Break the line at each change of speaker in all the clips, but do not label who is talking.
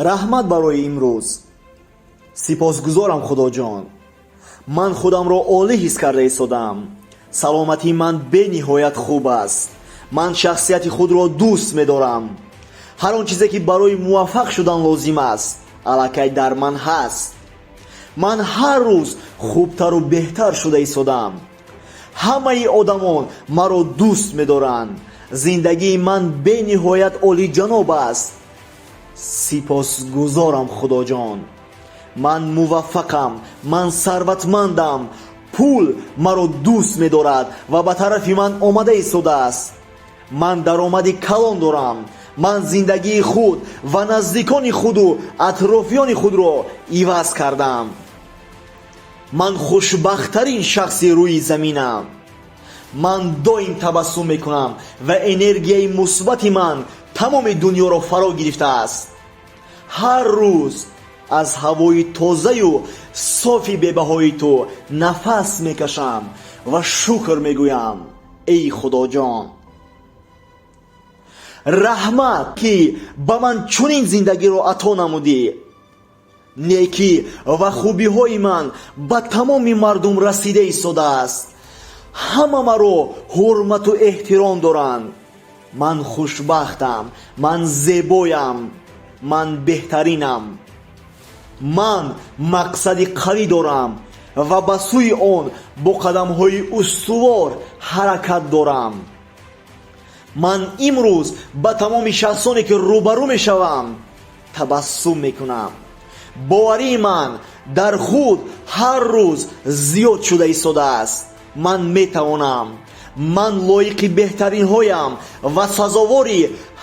Раҳмат барои имрӯз. Сипосгузорам, Худоҷон. Ман худамро олӣ ҳис карда истодам. Саломатии ман бениҳоят хуб аст. Ман шахсияти худро дӯст медорам. Ҳар он чизе, ки барои муваффақ шудан лозим аст, аллакай дар ман ҳаст. Ман ҳар рӯз хубтару беҳтар шуда истодам. Ҳамаи одамон маро дӯст медоранд. Зиндагии ман бениҳоят олиҷаноб аст. Сипосгузорам, Худоҷон. Ман муваффақам, ман сарватмандам. Пул маро дӯст медорад ва ба тарафи ман омада истодааст. Ман даромади калон дорам. Ман зиндагии худ ва наздикони худу атрофиёни худро иваз кардам. Ман хушбахттарин шахси рӯи заминам. Ман доим табассум мекунам ва энергияи мусбати ман тамоми дунёро фаро гирифтааст. Ҳар рӯз аз ҳавои тозаю софи бебаҳои ту нафас мекашам ва шукр мегӯям. Эй Худоҷон, раҳмат, ки ба ман чунин зиндагиро ато намудӣ. Некӣ ва хубиҳои ман ба тамоми мардум расида истодааст. Ҳама маро ҳурмату эҳтиром доранд. Ман хушбахтам, ман зебоям, ман беҳтаринам. Ман мақсади қавӣ дорам ва ба сӯи он бо қадамҳои устувор ҳаракат дорам. Ман имрӯз ба тамоми шахсоне, ки рӯбарӯ мешавам, табассум мекунам. Боварии ман дар худ ҳар рӯз зиёд шуда истодааст. Ман метавонам. Ман лоиқи беҳтаринҳоям ва сазовори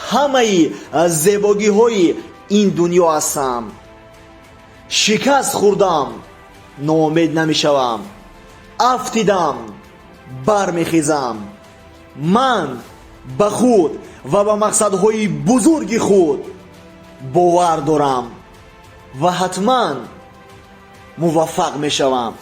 ҳамаи зебогиҳои ин дунё ҳастам. Шикаст хӯрдам, ноумед намешавам. Афтидам, бармехезам. Ман ба худ ва ба мақсадҳои бузурги худ бовар дорам ва ҳатман муваффақ мешавам.